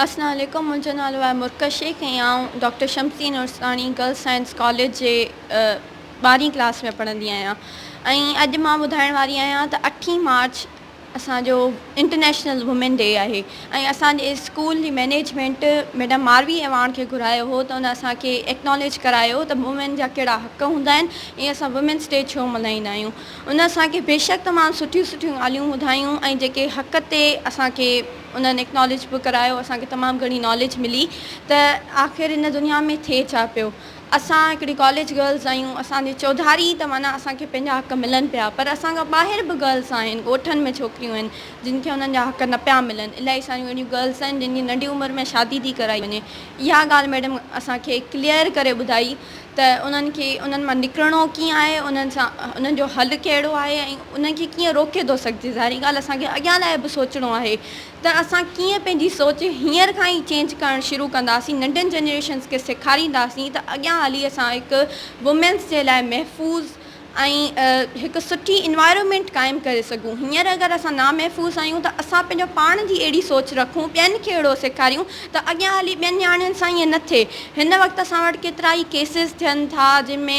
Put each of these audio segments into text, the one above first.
اسلام عليڪم منهنجو نالو آهي مرڪز شيخ ۽ آئون doctor Shamseen Ursani girls science college جي ٻارهين ڪلاس ۾ پڙهندي آهيان ۽ اڄ مان ٻڌائڻ واري آهيان ته اٺين مارچ اسان جو انٽرنيشنل وومين ڊي آهي ۽ اسان جي اسڪول جي مئنيجمينٽ ميڊم ماروي اعواڻ کي گهرايو هو ته ان اسان کي ايڪناليج ڪرايو ته وومين جا ڪهڙا حق هوندا آهن ۽ اسان وومينس ڊي ڇو ملهائيندا آهيون ان اسان کي بيشڪ تمام سٺيون سٺيون ڳالهيون ٻڌايون ۽ جيڪي حق تي اسان کي انهن اڪناليج به ڪرايو اسان کي تمام گهڻي ناليج ملي ته آخر هن دنيا ۾ ٿئي ڇا پيو اسان هڪڙي ڪاليج گرلز آهيون اسان جي چوڌاري ته معنيٰ اسان کي پنهنجا حق ملن پيا پر اسان کان ٻاهر به گرلز آهن ڳوٺن ۾ ڇوڪريون آهن جن کي انهن جا حق نه پيا ملن الاهي ساريون اهڙيون گرلز آهن جن جي ننڍي عمر ۾ شادي ٿي ڪرائي وڃي اها ڳالهه ميڊم اسان کي ڪليئر ڪري ٻڌائي ته انهن کي انهن مان نڪرڻو ڪيئن آهي، انهن سان انهن جو حل ڪهڙو آهي ۽ انهن کي ڪيئن روڪي ٿو سگهجي. ظاهري ڳالهه اسان کي اڳيان لاء به سوچڻو آهي ته اسان ڪيئن پنهنجي سوچ هينئر کان ئي چينج ڪرڻ شروع ڪنداسين، ننڍين جنريشنز کي سيکارينداسين ته اڳيان هلي اسان هڪ وومينز جي لاء محفوظ ۽ هڪ سٺي انوائرمينٽ قائم ڪري سگهون. هينئر اگر اسان نامحفوظ آهيون ته اسان پنهنجو پاڻ جي اهڙي سوچ رکون، ٻين کي اهڙو سيکاريون ته اڳيان هلي ٻين نياڻين سان ائين نه ٿئي. هن وقت اسان وٽ ڪيترائي ڪيسز ٿين ٿا جن ۾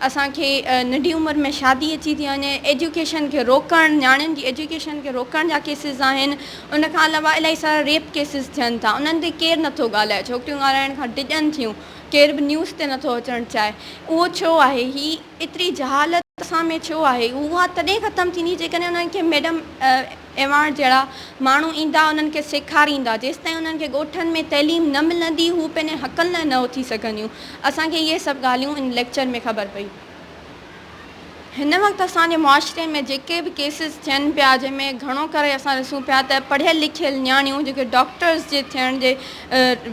اسان کي ننڍي عمر ۾ شادي اچي ٿي وڃي، ايجوڪيشن کي روڪڻ، نياڻين جي ايجوڪيشن کي روڪڻ جا ڪيسز آهن، ان کان علاوه الاهي سارا ريپ ڪيسز ٿين ٿا، انهن تي ڪير نٿو ڳالهائي، ڇوڪريون ڳالهائڻ کان ڊڄن ٿيون، ڪير به نيوز تي نٿو اچڻ چاهي، اهو ڇو آهي؟ هي. ايتري جهالت اسان ۾ ڇو آهي؟ اها تڏهن ختم ٿيندي جيڪڏهن انهن کي ميڊم اعواڻ جهڙا ماڻهو ايندا انهن کي سيکاريندا. جيستائين انهن کي ڳوٺن ۾ تعليم نه ملندي هو پنهنجي حقن لاء نه اٿي سگهنديون. اسان کي اهي سڀ ڳالهيون ان ليڪچر ۾ خبر پئي. هن وقت اسان جي معاشري ۾ جيڪي به ڪيسز ٿين پيا جنهن ۾ گهڻو ڪري اسان ڏسون پيا ته پڙهيل لکيل نياڻيون جيڪي ڊاڪٽرز جي ٿيڻ جي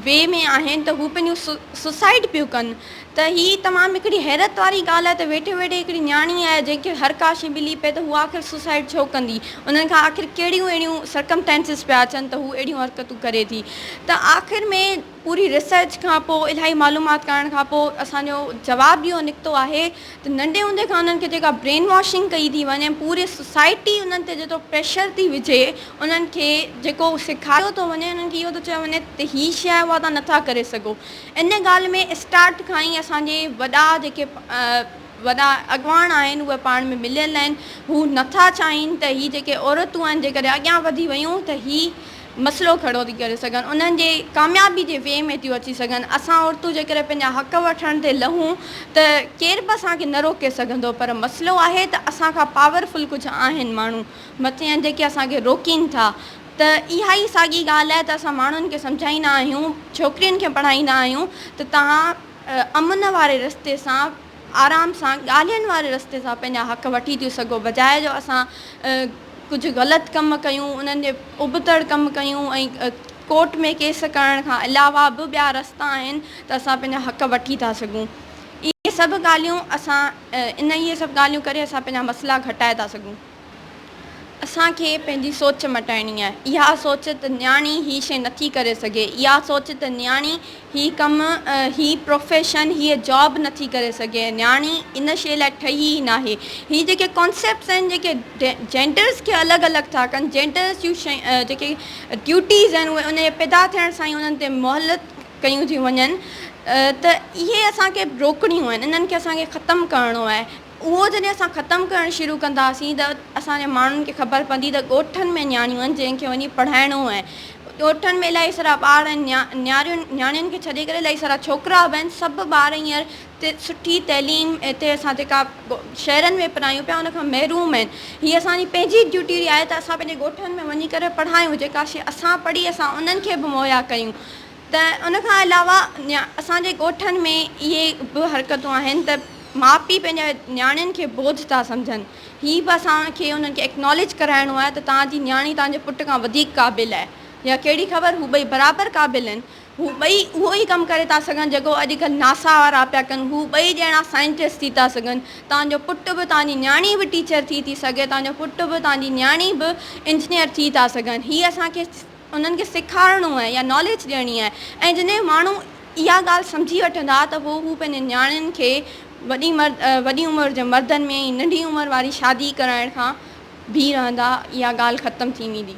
وي ۾ آهن ته هو پنهنجون سوسائيڊ پيون ڪن ته هي تمام هڪڙي حيرت واري ڳالهه آهي ته ويٺي ويٺي هڪڙي نياڻي آهي جنهن کي هر ڪا شيء ملي پئي ته هوء آخر سوسائيڊ ڇو ڪندي؟ انهن کان آخر ڪهڙيون اهڙيون سرڪمٽينسز پيا اچن ته هوء اهڙيون حرڪتون ڪري ٿي ته آخر ۾ پوري ريسرچ کان پوء الاهي معلومات ڪرڻ کان پوء اسان جو جواب اهو نڪتو آهي ته ننڍي هوندي کان انهن کي جيڪا برين واشنگ ڪئي ٿي وڃي پوري سوسائٽي انهن تي جيترو پريشر ٿي وجهي انهن کي جيڪو سيکاريو ٿو وڃي انهن کي اهو ٿو چيو وڃي ته هي شيء آهي اها توهان نٿا ڪري سگهو ان ڳالهه ۾ اسٽارٽ کان ئي اسان جي وڏا جيڪي وڏا اڳواڻ آهن اهي پاڻ ۾ مليل آهن هو نٿا چاهين ته هي جيڪي عورتون آهن جيڪڏهن اڳيان وڌي ويون ته هي مسئلو کڙو ٿي ڪري سگهن انهن جي ڪاميابي جي وي ۾ ٿيون اچي سگهن اسان عورتون جيڪڏهن پنهنجا حق وٺڻ تي لهون ته ڪير به اسان کي نه روڪي سگهندو پر مسئلو آهي ته اسان کان پاورفل ڪجهه آهن ماڻهو مٿي آهن جيڪي اسان کي روڪين ٿا ته اها ئي ساڳي ڳالهه آهي ته اسان ماڻهن کي سمجهائيندا آهيون، ڇوڪرين کي پڙهائيندا آهيون ته توهان امن واري رستي سان آرام سان ڳالهين واري رستي سان پنهنجا حق وٺي ٿيون سگهو بجاء جو اسان ڪجهه غلط ڪم ڪيون انهن جي ابتڙ ڪم ڪيون ۽ ڪورٽ ۾ ڪيس ڪرڻ کان علاوه به ٻيا رستا آهن ته اسان پنهنجا حق وٺي ٿا سگهون. اهي سڀ ڳالهيون اسان ان اهي سڀ ڳالهيون ڪري اسان پنهنجا مسئلا گهٽائي ٿا سگهون. اسان کي پنهنجي سوچ مٽائڻي آهي. اها سوچ ته نياڻي هي شيء نٿي ڪري سگهي، اها سوچ ته نياڻي هي ڪم، هي پروفيشن، هيء جاب نٿي ڪري سگهي، نياڻي ان شيء لاء ٺهي ئي ناهي. هي جيڪي ڪانسيپٽس آهن جيڪي جينڊرز کي الڳ الڳ ٿا ڪن، جينڊرز جون شيون جيڪي ڊيوٽيز آهن اهي ان جي پيدا ٿيڻ سان ئي انهن تي مهلت ڪيون ٿيون وڃن ته اهي اسان کي روڪڻيون آهن، انهن کي اسان کي ختم ڪرڻو آهي. اهو جڏهن اسان ختم ڪرڻ شروع ڪنداسين ته اسان جي ماڻهن کي خبر پوندي ته ڳوٺن ۾ نياڻيون آهن جنهن کي وڃي پڙهائڻو آهي. ڳوٺن ۾ الاهي سارا ٻار آهن نيارين نياڻين کي ڇڏي ڪري الاهي سارا ڇوڪرا به آهن سڀ ٻار هينئر سٺي تعليم هتي اسان جيڪا شهرن ۾ پڙهايون پيا ان کان محروم آهن. هي اسان جي پنهنجي ڊيوٽي آهي ته اسان پنهنجي ڳوٺن ۾ وڃي ڪري پڙهايون جيڪا شي اسان پڙهي اسان انهن کي به مهيا ڪيون. ته ان کان علاوه اسان جي ڳوٺن ۾ اهي به حرڪتون آهن ته ماء پيء پنهنجي نياڻين کي بوجه ٿا سمجهن. هي به اسان کي انهن کي اڪناليج ڪرائڻو آهي ته توهان جي نياڻي توهان جي پٽ کان وڌيڪ قابل آهي يا ڪهڙي خبر هو ٻئي برابر قابل آهن. هو ٻئي اهو ئي ڪم ڪري ٿا سگهن جيڪو اڄڪلهه ناسا وارا پيا ڪن. هو ٻئي ڄڻا سائنٽسٽ ٿي ٿا سگهن. توهان جو پٽ به توهان جي نياڻي به ٽيچر ٿي ٿي سگهي. توهان جو پٽ به توهان جي نياڻي به انجنيئر ٿي ٿا سگهن. هي اسان کي انهن کي سيکارڻو آهي يا ناليج ڏيڻي آهي ۽ جڏهن ماڻهو اها ڳالهه سمجهي وٺندا ته پوء هو پنهنجي نياڻين کي وڏي مرد وڏي عمر جي مردن ۾ ۽ ننڍي عمر واري شادي ڪرائڻ کان بيهي رهندا اها ڳالهه ختم ٿي ويندي.